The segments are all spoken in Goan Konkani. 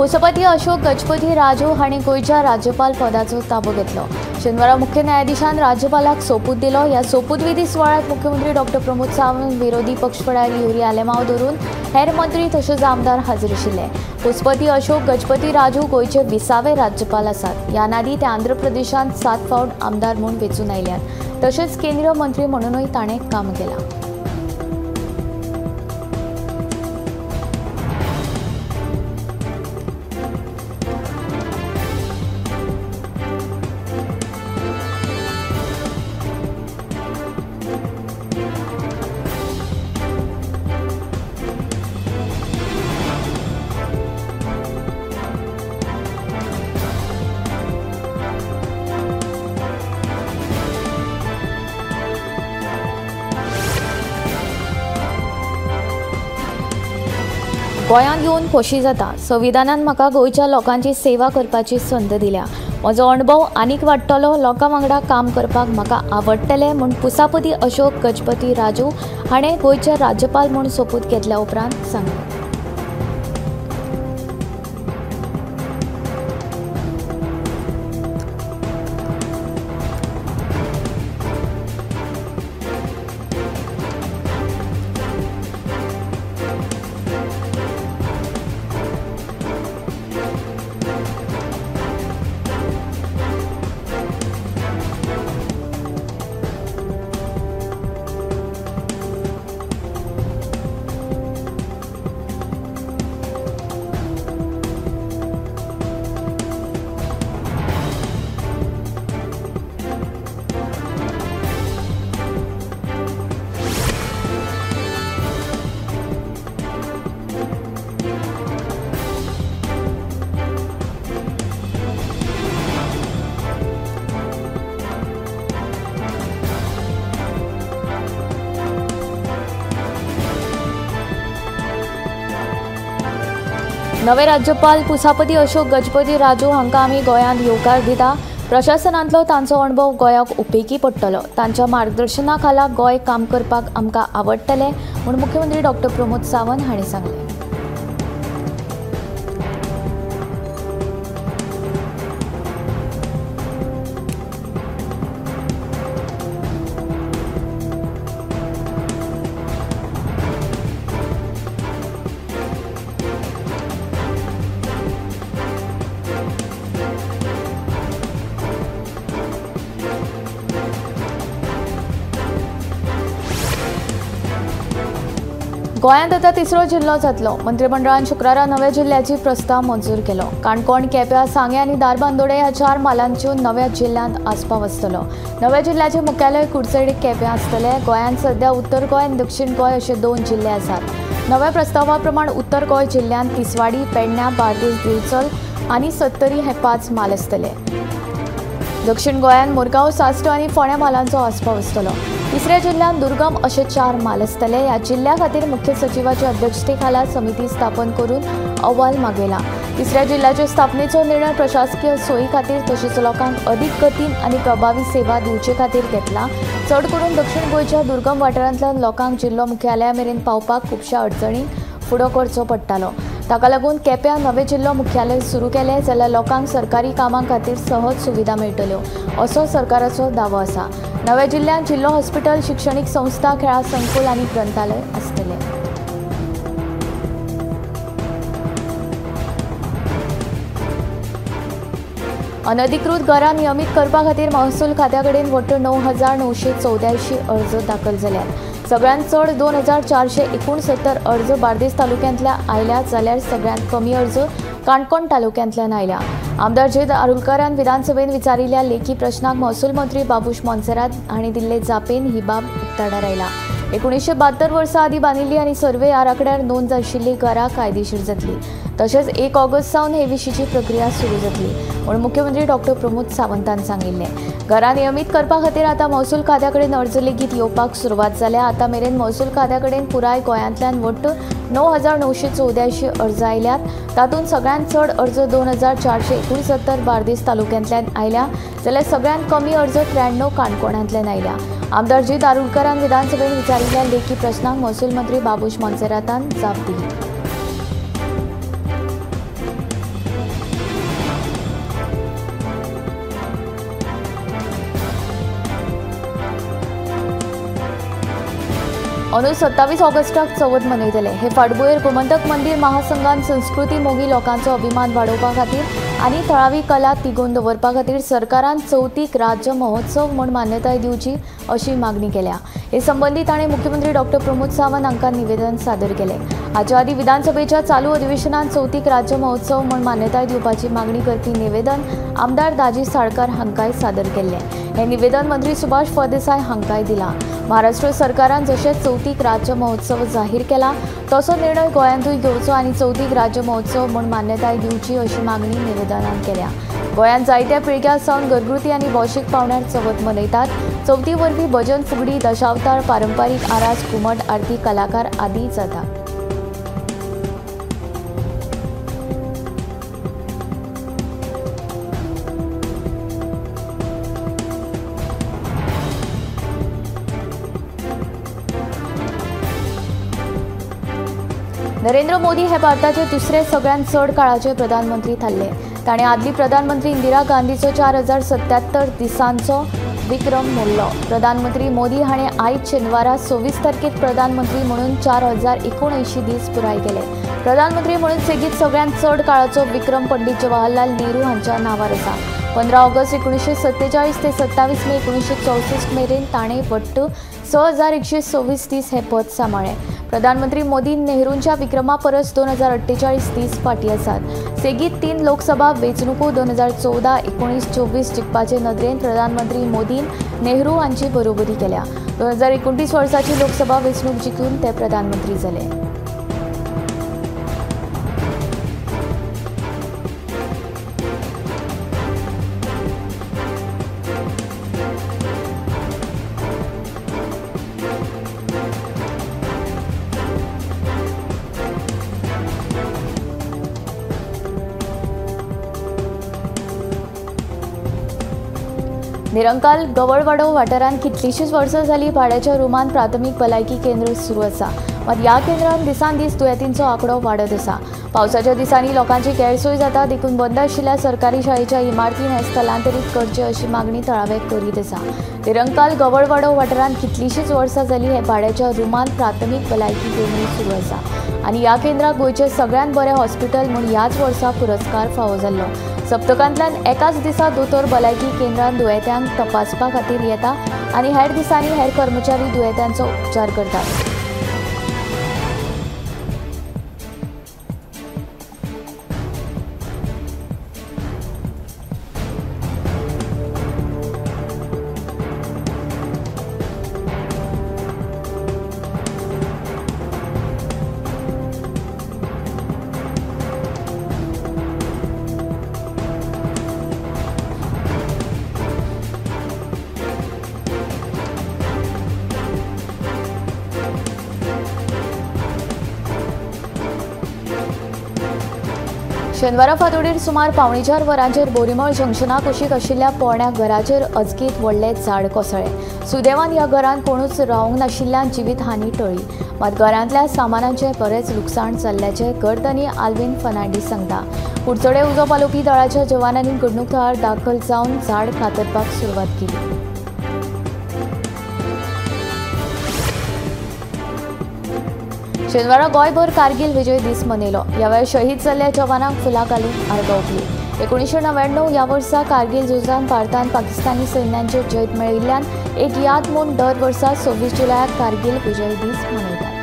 पुसपती अशोक गजपती राजू हांणी गोंयच्या राज्यपाल पदाचो ताबो घेतलो। शेनवारा मुख्य न्यायाधीशान राज्यपालाक सोपूत दिलो। ह्या सोपूतविधी सुवाळ्यात मुख्यमंत्री डॉक्टर प्रमोद सावंत, विरोधी पक्ष फुडारी युरी आलेमाव धरून हेर मंत्री तशेंच आमदार हाजीर आशिल्ले। पुसपती अशोक गजपती राजू गोंयचे 20वे राज्यपाल आसात। ह्या आदीं ते आंध्र प्रदेशांत 7 फावट आमदार म्हूण वेंचून आयल्यात। तशेंच केंद्रीय मंत्री म्हणूनय ताणें काम केलां। गोंयांत येवन खोशी जाता। संविधानान म्हाका गोंयच्या लोकांची सेवा करपाची संद दिल्या। म्हजो अणभव आनीक वाडटलो। लोकां वांगडा काम करपाक म्हाका आवडटलें म्हूण पुसापती अशोक गजपती राजू हाणें गोंयचे राज्यपाल म्हूण सोपूत घेतल्या उपरांत सांगलें। नवे राज्यपाल पुसापती अशोक गजपती राजू हांकां आमी गोंयांत येवकार दिता। प्रशासनांतलो तांचो अणभव गोंयाक उपेगी पडटलो। तांच्या मार्गदर्शना खाला गोंय काम करपाक आमकां आवडटलें म्हूण मुख्यमंत्री डॉक्टर प्रमोद सावंत हांणी सांगलें। गोंयांत आतां तिसरो जिल्लो जातलो। मंत्रिमंडळान शुक्रारा नव्या जिल्ल्याची प्रस्ताव मंजूर केलो। काणकोण, केप्यां, सांगें आनी धारबांदोडें ह्या 4 म्हालांच्यो नव्या जिल्ल्यांत आस्पाव आसतलो। नव्या जिल्ल्याचें मुख्यालय कुडचडे केप्यां आसतलें। गोंयांत सध्या उत्तर गोंय आनी दक्षिण गोंय अशे 2 जिल्ले आसात। नव्या प्रस्तावा प्रमाण उत्तर गोंय जिल्ल्यांत तिसवाडी, पेडण्यां, बार्देस, दिवचल आनी सत्तरी हे 5 म्हाल आसतले। दक्षिण गोंयांत मुरगांव, साश्ट आनी फोंड्या म्हालांचो आस्पाव आसतलो। तिसऱ्या जिल्ल्यांत दुर्गम अशे 4 म्हाल आसतले। ह्या जिल्ल्या खातीर मुख्य सचिवाच्या अध्यक्षतेखाला समिती स्थापन करून अहवाल मागयला। तिसऱ्या जिल्ल्याचे स्थापनेचो निर्णय प्रशासकीय सोयी खातीर तशेंच लोकांक अदीक गतीन आनी प्रभावी सेवा दिवचे खातीर घेतला। चड करून दक्षिण गोंयच्या दुर्गम वाठारांतल्या लोकांक जिल्लो मुख्यालया मेरेन पावपाक खुबश्या अडचणींक फुडो करचो पडटालो। ताका लागून केप्यां नवे जिल्लो मुख्यालय सुरू केलें जाल्यार लोकांक सरकारी कामां खातीर सहज सुविधा मेळटल्यो असो सरकाराचो दावो आसा। नव्या जिल्ल्यांत जिल्लो हॉस्पिटल, शिक्षणीक संस्था, खेळां संकुल आनी ग्रंथालय आसतले। अनधिकृत घरां नियमीत करपा खातीर महसूल खात्या कडेन वट्ट 9,984 अर्ज दाखल जाल्यात। सगळ्यांत चड 2,469 अर्ज बार्देस तालुक्यांतल्या आयल्या जाल्यार सगळ्यांत कमी अर्ज काणकोण तालुक्यांतल्यान आयल्या। आमदार जीत आरोलकारान विधानसभेन विचारिल्ल्या लेखी प्रश्नाक महसूल मंत्री बाबूश मोन्सेरात हांणी दिल्ले जापेन ही बाब उक्ताडार आयला। 1972 वर्सां आदीं बांदिल्ली आनी सर्वे आराखड्यार नोंद आशिल्ली घरां कायदेशीर जातली। तशेंच 1 ऑगस्ट सावन हे विशींची प्रक्रिया सुरू जातली म्हूण मुख्यमंत्री डॉक्टर प्रमोद सावंतान सांगिल्लें। घरां नियमीत करपा खातीर आतां महसूल खात्या कडेन अर्ज लेगीत येवपाक सुरवात जाल्या। आतां मेरेन महसूल खात्या कडेन पुराय गोंयांतल्यान वट्ट 9,984 अर्ज आयल्यात। तातूंत सगळ्यांत चड अर्ज 2,469 बार्देस तालुक्यांतल्यान आयल्या जाल्यार सगळ्यांत कमी अर्ज 93 काणकोणांतल्यान आयल्या। आमदार जीत आरोलकारान विधानसभेत विचारिल्ल्या लेखी प्रश्नाक महसूल मंत्री बाबूश मोन्सेरातान जाप दिली। अंदू 27 ऑगस्टाक चवथ मनयतले. हे फाटभुंयेर गोमंतक मंदिर महासंघान संस्कृती मोगी लोकांचो अभिमान वाडोवपा खातीर आनी थळावी कला तिगोवन दवरपा खातीर सरकारान चवथीक राज्य महोत्सव म्हूण मान्यताय दिवची अशी मागणी केल्या. हे संबंदी ताणें मुख्यमंत्री डॉक्टर प्रमोद सावंत हांकां निवेदन सादर केलें. हाच्या आदीं विधानसभेच्या चालू अधिवेशनात चवथीक राज्य महोत्सव म्हूण मान्यताय दिवपाची मागणी करपी निवेदन आमदार दाजी साळकार हांकांय सादर केल्लें. हें निवेदन मंत्री सुभाष फळदेसाय हांकांय दिलां. महाराष्ट्र सरकारान जशें चवथीक राज्य महोत्सव जाहीर केला तसो निर्णय गोंयांतूय घेवचो आनी चवथीक राज्य महोत्सव म्हूण मान्यताय दिवची अशी मागणी निवेदनान केल्या. गोंयांत जायत्या पिळग्यां सावन घरगुती आनी भौशीक पावंड्यार चवथ मनयतात. चवथी वरवीं भजन, फुगडी, दशावतार, पारंपारीक आरास, घुमट आरती, कलाकार आदी जाता. नरेंद्र मोदी हे भारताचे दुसरे सगळ्यांत चड काळाचे प्रधानमंत्री थारले. ताणें आदली प्रधानमंत्री इंदिरा गांधीचो 4077 दिसांचो विक्रम मोडलो. प्रधानमंत्री मोदी हाणें आयज शेनवारा 26 तारखेक प्रधानमंत्री म्हणून 4079 दीस पुराय केले. प्रधानमंत्री म्हणून सेगीत सगळ्यांत चड काळाचो विक्रम पंडित जवाहरलाल नेहरू हांच्या नांवार आसा. 15 ऑगस्ट 1947 ते 27 मे 1964 मेरेन ताणें वट्ट 6126 दीस हें पद सांबाळ्ळें. प्रधानमंत्री मोदी नेहरूंच्या विक्रमा परस 2048 दीस फाटीं आसात. सेगीत 3 लोकसभा वेंचणुको 2014, 19, 24 जिखपाचे नदरेन प्रधानमंत्री मोदीन नेहरू हांची बरोबरी केल्या. 2029 वर्साची लोकसभा वेंचणूक जिखून ते प्रधानमंत्री जाले. निरंकाल गवळवाडो वाठारांत कितलींशींच वर्सां जालीं भाड्याच्या रुमान प्राथमीक भलायकी केंद्र सुरू आसा. मात ह्या केंद्रांत दिसान दीस दुयेंतींचो आंकडो वाडत आसा. पावसाच्या दिसांनी लोकांची गैरसोय जाता देखून बंद आशिल्ल्या सरकारी शाळेच्या इमारतीन हें स्थलांतरीत करचें अशी मागणी थळावे करीत आसा. निरंकाल गवळवाडो वाठारांत कितलींशींच वर्सां जालीं हे भाड्याच्या रुमान प्राथमीक भलायकी केंद्र सुरू आसा आनी ह्या केंद्राक गोंयचें सगळ्यांत बरें हॉस्पिटल म्हूण ह्याच वर्सा पुरस्कार फावो जाल्लो. सप्तकांतल्यान एकाच दिसा दोतोर भलायकी केंद्रांत दुयेंत्यांक तपासपा खातीर येता आनी हेर दिसांनी हेर कर्मचारी दुयेंत्यांचो उपचार करतात. शेनवारा फांतोडेर सुमार 3:45 वरांचेर बोरीमळ जंक्शना कुशीक आशिल्ल्या पोरण्या घराचेर अचकीत व्हडलें झाड कोसळ्ळें. सुदैवान ह्या घरांत कोणूच रावंक नाशिल्ल्यान जिवीत हानी टळ्ळी. मात घरांतल्या सामानाचें बरेंच लुकसाण जाल्ल्याचें घरधनी आल्विन फर्नांडीस सांगता. कुडचडे उजो पालोवपी दळाच्या जवानांनी घडणूक थळार दाखल जावन झाड कातरपाक सुरवात केली. शेनवारा गोंयभर कारगिल विजय दीस मनयलो. ह्या वेळार शहीद जाल्ल्या जवानांक फुलां घालून आर्गां ओंपली. 1999 ह्या वर्सा कारगिल झुजांत भारतान पाकिस्तानी सैन्यांचेर जैत मेळिल्ल्यान एक याद म्हूण दर वर्सा 26 जुलयाक कारगिल विजय दीस मनयतात.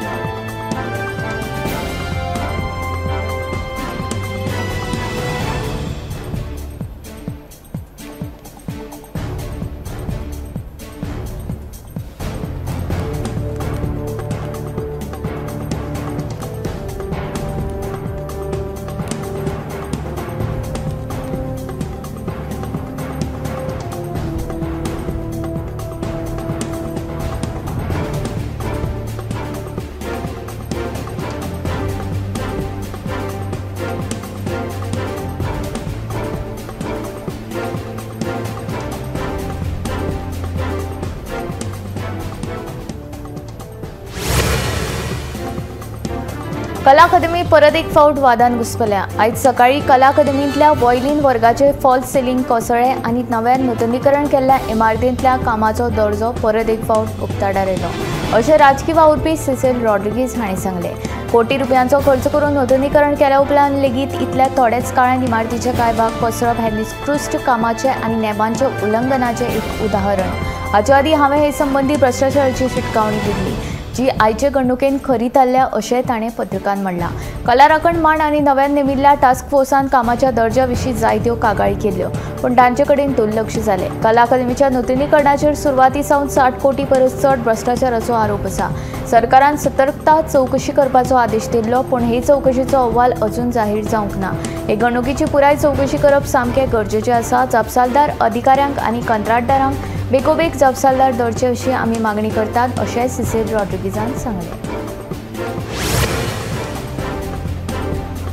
कला अकादमी परत एक फावट वादान घुस्पल्या. आयज सकाळी कला अकादमींतल्या वॉयलीन वर्गाचे फॉल्स सिलिंग कोसळ्ळें आनी नव्यान नुतनीकरण केल्ल्या इमारतींतल्या कामाचो दर्जो परत एक फावट उक्ताडार आयलो. अशें राजकी वावुरपी सिसिल रॉड्रिगीज हांणी सांगलें. कोटी रुपयांचो खर्च करून नुतनीकरण केल्या उपरांत लेगीत इतल्या थोड्याच काळान इमारतीचे कांय भाग कोसळप हें निकृश्ट कामाचें आनी नेमांच्या उल्लंघनाचें एक उदाहरण. हाचे आदीं हांवें हे संबंदी भ्रश्टाचाराची शिटकावणी दिल्ली, जी आयचे घडणुकेन खरी थारल्या अशें ताणें पत्रकारांक म्हणलां. कला राखण मांड आनी नव्यान नेमिल्ल्या टास्क फोर्सान कामाच्या दर्जा विशीं जायत्यो कागाळी केल्यो, पूण तांचे कडेन दुर्लक्ष जालें. कला अकादमीच्या नुतनीकरणाचेर सुरवाती सावन 60 कोटी परस चड भ्रश्टाचाराचो आरोप आसा. सरकारान सतर्कता चवकशी करपाचो आदेश दिल्लो, पूण हे चवकशीचो अहवाल अजून जाहीर जावंक ना. हे घडणुकीची पुराय चवकशी करप सामकें गरजेचें आसा. जापसालदार अधिकाऱ्यांक आनी कंत्राटदारांक बेगोबेग जापसालदार धरचे अशी आमी मागणी करतात, अशें सिसिल रॉड्रिगीजान सांगलें.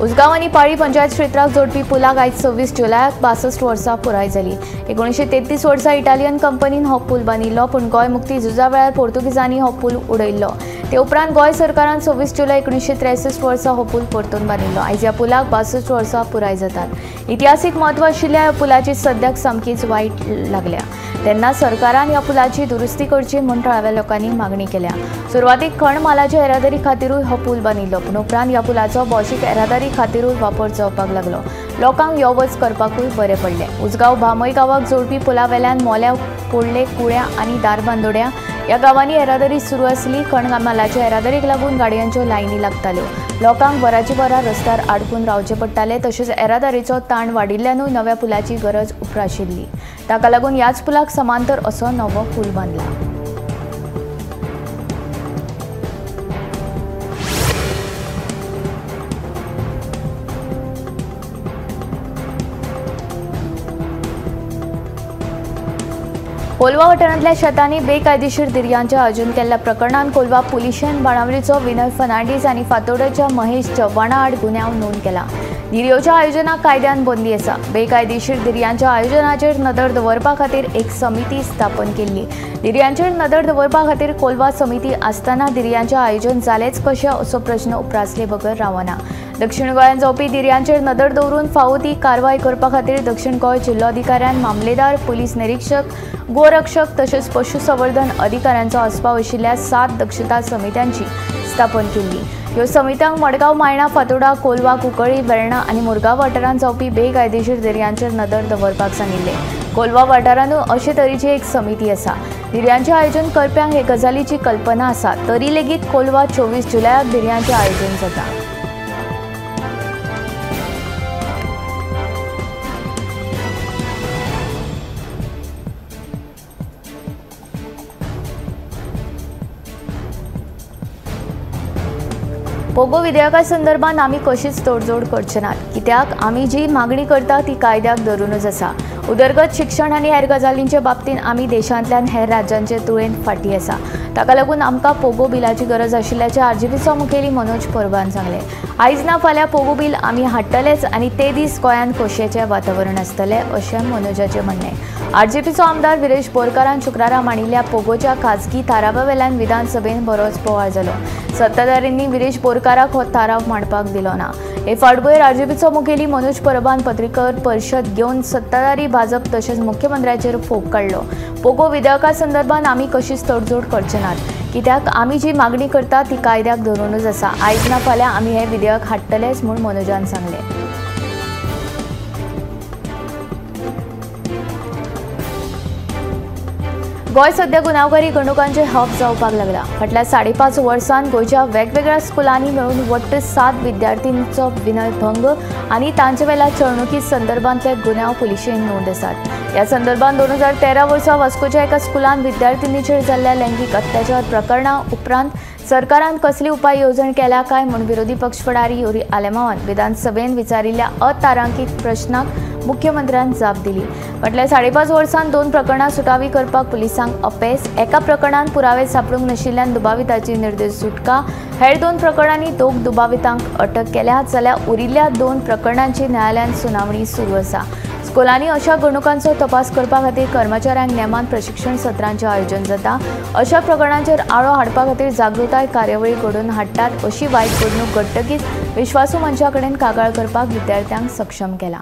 उसगांव आनी पाळी पंचायत क्षेत्राक जोडपी पुलाक आयज 26 जुलयाक 62 वर्सां पुराय जाली. 1933 वर्सा इटालियन कंपनीन हो पूल बांदिल्लो, पूण गोंय मुक्ती झुजा वेळार पोर्तुगीजांनी हो पूल उडयल्लो. ते उपरांत गोंय सरकारान 26 जुलय 1963 वर्सा हो पूल परतून बांदिल्लो. आयज ह्या पुलाक 62 वर्सां पुराय जातात. इतिहासीक म्हत्व आशिल्ल्या ह्या पुलाची सद्याक सामकीच वायट लागल्या. तेन्ना सरकारान ह्या पुलाची दुरुस्ती करची म्हूण थळाव्या लोकांनी मागणी केल्या. सुरवातीक खण मालाच्या येरादारी खातीरूय हो पूल बांदिल्लो, पूण उपरांत ह्या पुलाचो भौशीक येरादारी खातीरूय वापर जावपाक लागलो. लोकांक यो वच करपाकूय बरें पडलें. उसगांव भामय गांवाक जोडपी पुला वेल्यान मोल्या, कोडले, कुळ्या आनी दारबांदोड्या ह्या गांवांनी येरादारी सुरू आसली. खण मालाच्या येरादारीक लागून गाडयांच्यो लायनी लागताल्यो. लोकांक वराची वरां रस्त्यार आडकून रावचें पडटालें. तशेंच येरादारीचो ताण वाडिल्ल्यानूय नव्या पुलाची गरज उप्राशिल्ली. ताका लागून ह्याच पुलाक समांतर असो नवो पूल बांदला. कोलवा वाठारांतल्या शेतांनी बेकायदेशीर दिर्यांचें आयोजन केल्ल्या प्रकरणांत कोलवा पुलिशेन बाणावलीचो विनय फर्नांडीस आनी फातोर्डेच्या महेश चव्हाणा आड गुन्यांव नोंद केला. दिर्योच्या आयोजनाक कायद्यान बंदी आसा. बेकायदेशीर दिर्यांच्या आयोजनाचेर नदर दवरपा खातीर एक समिती स्थापन केल्ली. दिर्यांचेर नदर दवरपा खातीर कोलवा समिती आसतना दिर्यांचें आयोजन जालेंच कशें असो प्रश्न उप्रासले बगर रावना. दक्षिण गोंयांत जावपी दिर्यांचेर नदर दवरून फावो ती कारवाय करपा खातीर दक्षिण गोंय जिल्लोधिकाऱ्यान मामलेदार, पुलीस निरीक्षक, गोरक्षक तशेंच पशुसंवर्धन अधिकाऱ्यांचो आस्पाव आशिल्ल्या 7 दक्षता समित्यांची स्थापन केल्ली. ह्यो समित्यांक मडगांव, मायणा, फातोर्डा, कोलवा, कुंकळी, वेर्णा आनी मुरगांव वाठारांत जावपी बेकायदेशीर दर्यांचेर नदर दवरपाक सांगिल्लें. कोलवा वाठारांतूय अशे तरेची एक समिती आसा. दर्यांचें आयोजन करप्यांक हे गजालीची कल्पना आसा, तरी लेगीत कोलवा 24 जुलयाक दर्यांचें आयोजन जाता. पोगो विधेयका संदर्भात आमी कशीच तोडजोड करचे नात, कित्याक आमी जी मागणी करता ती कायद्याक धरूनच आसा. उदरगत, शिक्षण आनी हेर गजालींचे बाबतींत आमी देशांतल्यान हेर राज्यांचे तुळेन फाटीं आसा. ताका लागून आमकां पोगो बिलाची गरज आशिल्ल्याचें आरजीपीचो मुखेली मनोज परबान सांगलें. आयज ना फाल्यां पोगो बील आमी हाडटलेच आनी ते दीस गोंयांत खोशयेचें वातावरण आसतलें अशें मनोजाचें म्हणणें. आरजीपीचो आमदार विरेश बोरकारान शुक्रारा मांडिल्ल्या पोगोच्या खाजगी थारावा वेल्यान विधानसभेन बरोच बोवाळ जालो. सत्ताधाऱ्यांनी विरेश बोरकाराक हो थाराव मांडपाक दिलो ना. हे फाटभुंयेर आरजीपीचो मुखेली मनोज परबान पत्रकार परिशद घेवन सत्ताधारी भाजप तशेंच मुख्यमंत्र्याचेर फोग काडलो. पोगो विधेयका संदर्भात आमी कशीच तडजोड करचे नात, कित्याक आमी जी मागणी करता ती कायद्याक धरूनच आसा. आयज ना फाल्यां आमी हें विधेयक हाडटलेच म्हूण मनोजान सांगलें. गोंय सध्या गुन्यांवकारी घडणुकांचे हब जावपाक लागला. फाटल्या 5.5 वर्सांत गोंयच्या वेगवेगळ्या स्कुलांनी मेळून वट्ट 7 विद्यार्थींचो विनयभंग आनी तांचे वेल्या चलणुकी संदर्भांतले गुन्यांव पुलिशेन नोंद आसात. ह्या संदर्भात 2013 वर्सा वास्कोच्या एका स्कुलांत विद्यार्थिनीचेर जाल्ल्या लैंगीक अत्याचार प्रकरणा उपरांत सरकारान कसली उपाय येवजण केल्या काय म्हूण विरोधी पक्ष फुडारी युरी आलेमावान विधानसभेन विचारिल्ल्या अतारांकीत प्रश्नाक मुख्यमंत्र्यान जाप दिली. फाटल्या 5.5 वर्सांत 2 प्रकरणां सुटावी करपाक पुलिसांक अपेस, एका प्रकरणांत पुरावे सापडूंक नाशिल्ल्यान दुबाविताची निर्दोश सुटका, हेर 2 प्रकरणांनी 2 दुबावितांक अटक केल्या, जाल्यार उरिल्ल्या 2 प्रकरणांची न्यायालयांत सुनावणी सुरू आसा. स्कुलांनी अशा घडणुकांचो तपास करपा खातीर कर्मचाऱ्यांक नेमान प्रशिक्षण सत्रांचें आयोजन जाता. अशा प्रकरणांचेर आळो हाडपा खातीर जागृताय कार्यावळी घडोवन हाडटात. अशी वायट घडणूक घडटकीच विश्वासू मनशा कडेन कागाळ करपाक विद्यार्थ्यांक सक्षम केला.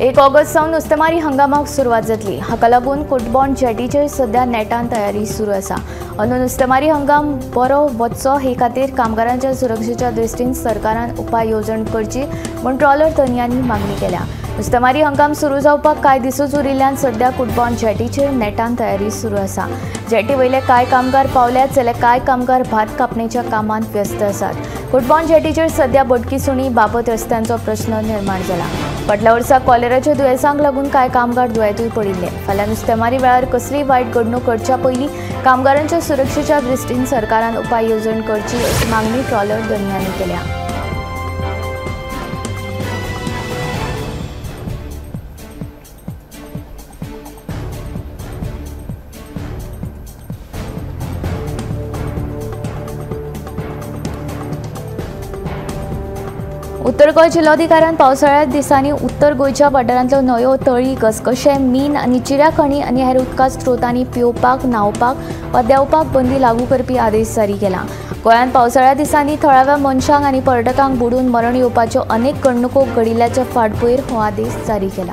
1 ऑगस्ट सावन नुस्तेमारी हंगामाक सुरवात जातली. हाका लागून कुटबॉण जेटीचेर सध्या नेटान तयारी सुरू आसा. अंदू नुस्तेमारी हंगाम बरो वचचो हे खातीर कामगारांच्या सुरक्षेच्या दृश्टीन सरकारान उपाय येवजण करची म्हूण ट्रॉलर धनयांनी मागणी केल्या. नुस्तेमारी हंगाम सुरू जावपाक कांय दिसूच उरिल्ल्यान सध्या कुटबॉण जेटीचेर नेटान तयारी सुरू आसा. जेटी वयले कांय कामगार पावल्यात जाल्यार कांय कामगार भात कापणेच्या कामांत व्यस्त आसात. कुटबॉण जेटीचेर सध्या बोटकी सुणी बाबत रस्त्यांचो प्रश्न निर्माण जाला. फाटल्या वर्सा कॉलेराच्या दुयेंसांक लागून कांय कामगार दुयेंतूय पडिल्ले. फाल्यां नुस्तेमारी वेळार कसलीय वायट घडणूक घडच्या पयलीं कामगारांच्या सुरक्षेच्या दृश्टीन सरकारान उपाय येवजण करची अशी मागणी ट्रॉलर धनयांनी केल्या. उत्तर गोंय जिल्लोधिकाऱ्यान पावसाळ्या दिसांनी उत्तर गोंयच्या वाठारांतल्यो न्हंयो, तळी, घसघशे, मीन आनी चिऱ्या खणी आनी हेर उदका स्रोतांनी पिवपाक, न्हांवपाक वा देंवपाक बंदी लागू करपी आदेश जारी केला. गोंयांत पावसाळ्या दिसांनी थळाव्या मनशांक आनी पर्यटकांक बुडून मरण येवपाच्यो अनेक घडणुको घडिल्ल्याच्या फाटभुंयेर हो आदेश जारी केला.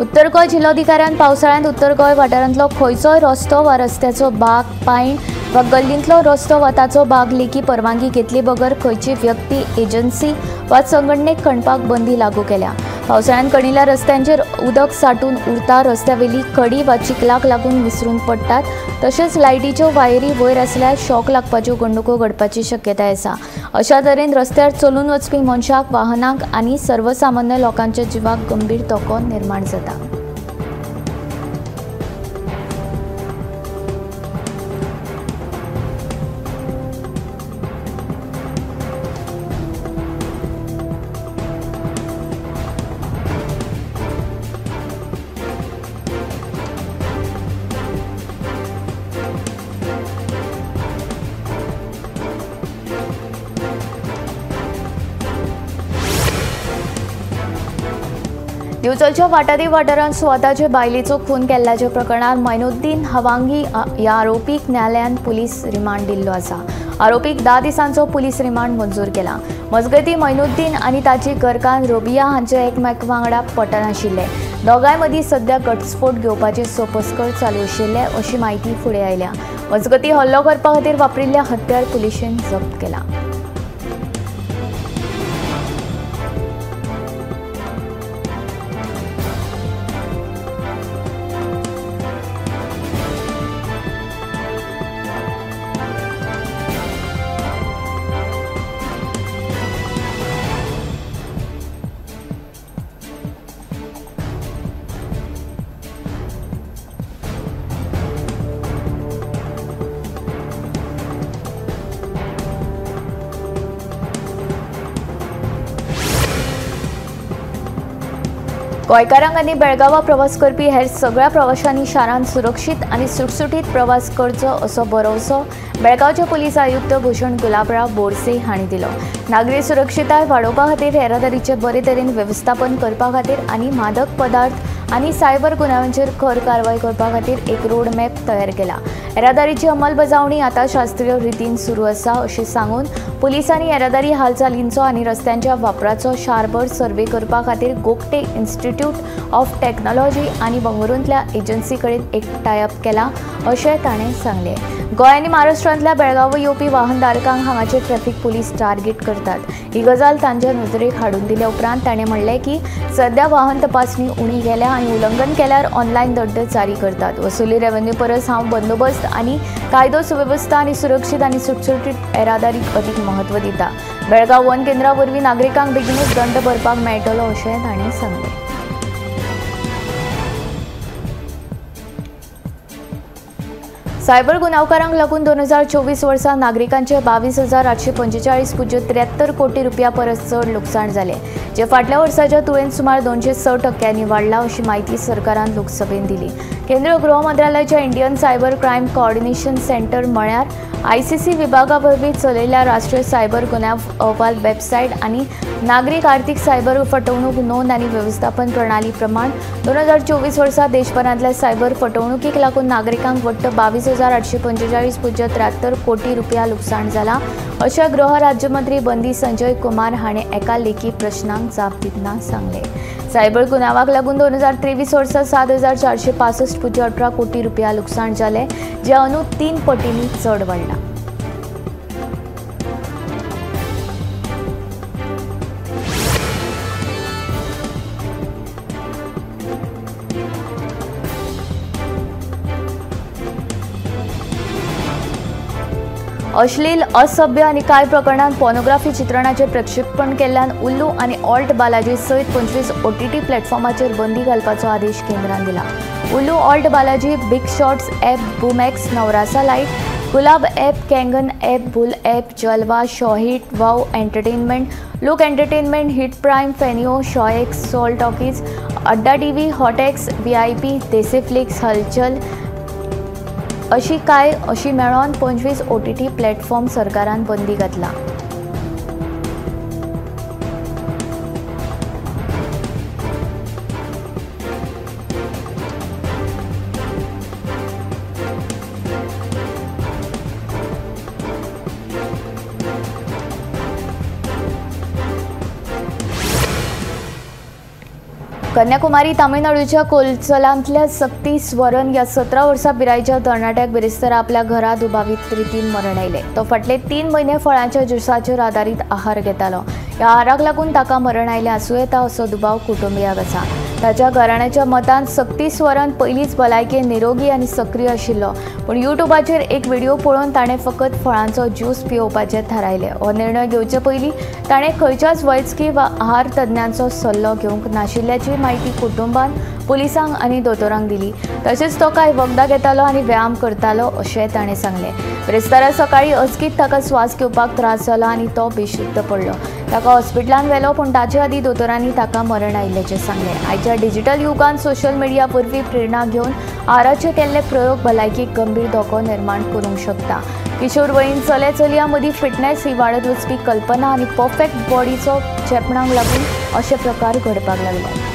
उत्तर गोंय जिल्लोधिकाऱ्यान पावसाळ्यांत उत्तर गोंय वाठारांतलो खंयचोय रस्तो वा रस्त्याचो भाग, पायण वा गल्लींतलो रस्तो वा ताचो भाग लेखी परवानगी घेतली बगर खंयची व्यक्ती, एजन्सी वा संघटनेक खणपाक बंदी लागू केल्या. पावसाळ्यांत खणिल्ल्या रस्त्यांचेर उदक साठून उरता, रस्त्यावेली खडी वा चिखलाक लागून विसरून पडटात, तशेंच लायटीच्यो वायरी वयर आसल्यार शॉक लागपाच्यो घडणुको घडपाची शक्यताय आसा. अशा तरेन रस्त्यार चलून वचपी मनशाक, वाहनांक आनी सर्वसामान्य लोकांच्या जिवाक गंभीर धोको निर्माण जाता. दिवचलच्या वाटादी वाठारांत स्वताचे बायलेचो खून केल्ल्याच्या प्रकरणात मैनुद्दीन हवांगी ह्या आरोपीक न्यायालयान पुलीस रिमांड दिल्लो आसा. आरोपीक 10 दिसांचो पुलीस रिमांड मंजूर केला. मजगतीं मैनुद्दीन आनी ताची घरकान्न रोबिया हांचे एकमेका वांगडा पटनाशिल्ले. दोगांय मदीं सध्या घटस्फोट घेवपाचे सोपस्कर चालू आशिल्ले अशी म्हायती फुडें आयल्या. मजगतीं हल्लो करपा खातीर वापरिल्लें हत्यार पुलिशेन जप्त केलां. गोंयकारांक आनी बेळगांवां प्रवास करपी हेर सगळ्या प्रवाशांनी शारांत सुरक्षीत आनी सुटसुटीत प्रवास करचो असो भरवसो बेळगांवचे पुलीस आयुक्त भूषण गुलाबराव बोरसे हांणी दिलो. नागरी सुरक्षितताय वाडोवपा खातीर येरादारीचें बरे तरेन वेवस्थापन करपा खातीर आनी मादक पदार्थ आनी सायबर गुन्यांवांचेर खर कारवाय करपा खातीर एक रोड मॅप तयार केला. येरादारीची अंमलबजावणी आतां शास्त्रीय रितीन सुरू आसा अशें सांगून पुलिसांनी येरादारी हालचालींचो आनी रस्त्यांच्या वापराचो शारभर सर्वे करपा खातीर गोगटे इन्स्टिट्यूट ऑफ टेक्नॉलॉजी आनी बंगळुरूंतल्या एजन्सी कडेन एक टायअप केला अशें ताणें सांगलें. गोंय आनी महाराष्ट्रांतल्या बेळगांव येवपी वाहनधारकांक हांगाचे ट्रॅफिक पुलीस टार्गेट करतात. ही गजाल तांच्या नजरेक हाडून दिल्या उपरांत ताणें म्हणलें की सध्या वाहन तपासणी उणी केल्या आनी उल्लंघन केल्यार ऑनलायन दंड जारी करतात. वसुली रेव्हेन्यू परस हांव बंदोबस्त आनी कायदो सुवेवस्था आनी सुरक्षीत आनी सुटसुटीत येरादारीक अदीक म्हत्व दिता. बेळगांव वन केंद्रा वरवीं नागरिकांक बेगीनूच दंड भरपाक मेळटलो अशें ताणें सांगलें. सायबर गुन्यांवकारांक लागून 2024 वर्सा नागरिकांचे 22,845.73 कोटी रुपया परस चड लुकसाण जालें, जे फाटल्या वर्साच्या तुळेन सुमार 206% वाडला अशी म्हायती सरकारान लोकसभेन दिली. केंद्रीय गृह मंत्रालयाच्या Indian cyber crime coordination centre म्हळ्यार आयसीसी विभागा वरवीं चलयल्ल्या राष्ट्रीय सायबर गुन्यांव अहवाल वेबसायट आनी नागरीक आर्थिक सायबर फटवणूक नोंद आनी वेवस्थापन प्रणाली प्रमाण 2024 वर्सा देशभरांतल्या सायबर फटवणुकीक लागून नागरिकांक वट्ट 22,845.73 कोटी रुपया लुकसाण जाला अशें गृह राज्यमंत्री बंदी संजय कुमार हाणें एका लेखी प्रश्नाक जाप दितना सांगलें। सायबर गुन्यांवाक लागून 2023 वर्सा 7,465.18 कोटी रुपया लुकसाण जालें, जें अंदू 3 पटींनी चड वाडलां। अश्लील, असभ्य आनी कांय प्रकरणांत पॉर्नोग्राफी चित्रणाचें प्रक्षेपण केल्ल्यान उल्लू आनी ऑल्ट बालाजी सयत 25 ओटीटी प्लॅटफॉर्माचेर बंदी घालपाचो आदेश केंद्रान दिला। Ullu, Alt Balaji, big shots app, Boomex, Navrasa lite, Gulab app, Kangan app, Bull app, Jalwa, Showhit, wow entertainment, Look entertainment, hit prime, Feneo, Showx, Soul talkies, Adda TV, Hotex, VIP, Desiflix, Hulchul अशी काय अशी मेळोन 25 ओटीटी प्लॅटफॉर्म सरकारान बंदी घातला। कन्याकुमारी तामिळनाडूच्या कोलचलांतल्या सक्ती स्वरन ह्या 17 वर्सां पिरायेच्या तरणाट्याक बिरेस्तारा आपल्या घरा दुबावीत रितीन मरण आयलें। तो फाटले 3 म्हयने फळांच्या ज्युसाचेर आदारीत आहार घेतालो। ह्या आहाराक लागून ताका मरण आयलें आसूं येता असो दुबाव कुटुंबियांक आसा। ताच्या घराण्याच्या मतान सक्ती स्वरन पयलींच भलायकेन निरोगी आनी सक्रीय आशिल्लो, पूण युट्यूबाचेर एक व्हिडिओ पळोवन ताणें फकत फळांचो ज्यूस पियोवपाचें थारायलें। हो निर्णय घेवचे पयलीं ताणें खंयच्याच वैजकी वा आहार तज्ञांचो सल्लो घेवंक नाशिल्ल्याची म्हायती कुटुंबान पुलिसांक आनी दोतोरांक दिली। तशेंच तो कांय वखदां घेतालो आनी व्यायाम करतालो अशें ताणें सांगलें। बिरेस्तारा सकाळीं अचकीत ताका श्वास घेवपाक त्रास जालो आनी तो बेशुद्ध पडलो। ताका हॉस्पिटलांत व्हेलो, पूण ताचे आदीं दोतोरांनी ताका मरण आयिल्ल्याचें सांगलें। आयच्या डिजिटल युगांत सोशल मिडिया वरवीं प्रेरणा घेवन आहाराचे केल्ले प्रयोग भलायकेक गंभीर धोको निर्माण करूंक शकता। किशोर वयीन चले चलयां मदीं फिटनेस ही वाडत वचपी कल्पना आनी परफेक्ट बॉडीचो चेपणाक लागून अशे प्रकार घडपाक लागले।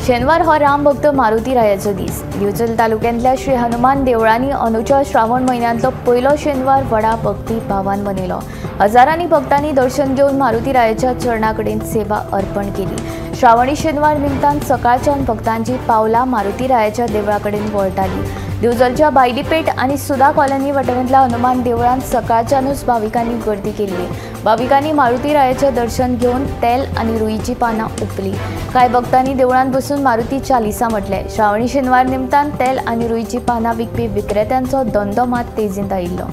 शेनवार हो रामभक्त मारुती रायाचो दीस। दिवचल तालुक्यांतल्या श्री हनुमान देवळांनी अंदूच्या श्रावण म्हयन्यांतलो पयलो शेनवार व्हडा भक्ती भावान मनयलो। हजारांनी भक्तांनी दर्शन घेवन मारुती रायाच्या चरणा कडेन सेवा अर्पण केली। श्रावणी शेनवार निमतान सकाळच्यान भक्तांची पावलां मारुती रायाच्या देवळा कडेन वळटाली। दिवचलच्या भायलीपेठ आनी सुदा कॉलनी वाठारांतल्या हनुमान देवळांत सकाळच्यानूच भाविकांनी गर्दी केल्ली। भाविकांनी मारुती रायाचें दर्शन घेवन तेल आनी रुईची पानां उपली। कांय भक्तांनी देवळांत बसून मारुती चालिसा म्हटलें। श्रावणी शेनवार निमतान तेल आनी रुईची पानां विकपी विक्रेत्यांचो धंदो मात तेजींत आयिल्लो।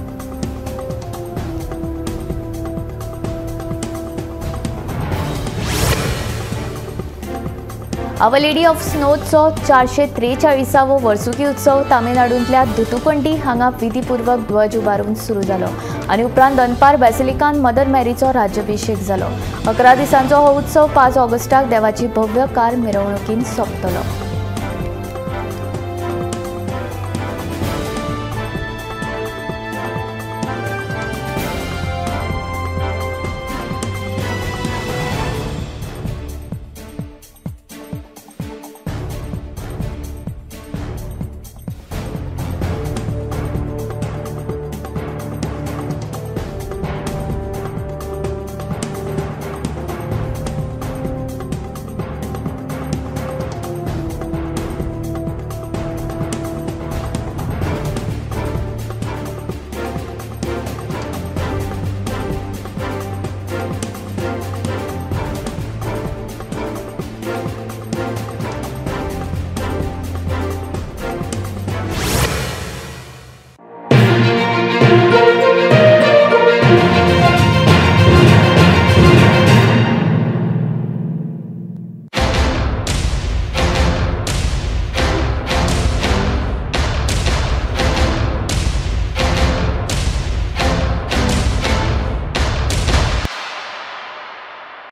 Our lady of स्नोचो 443वो वर्सुकी उत्सव तामिळनाडूंतल्या दुतुपंडी हांगा विधीपूर्वक ध्वज उबारून सुरू जालो आनी उपरांत दनपार बेसिलिकान मदर मॅरीचो राज्याभिशेक जालो। 11 दिसांचो हो उत्सव 5 ऑगस्टाक देवाची भव्य कार मिरवणुकीन सोंपतलो।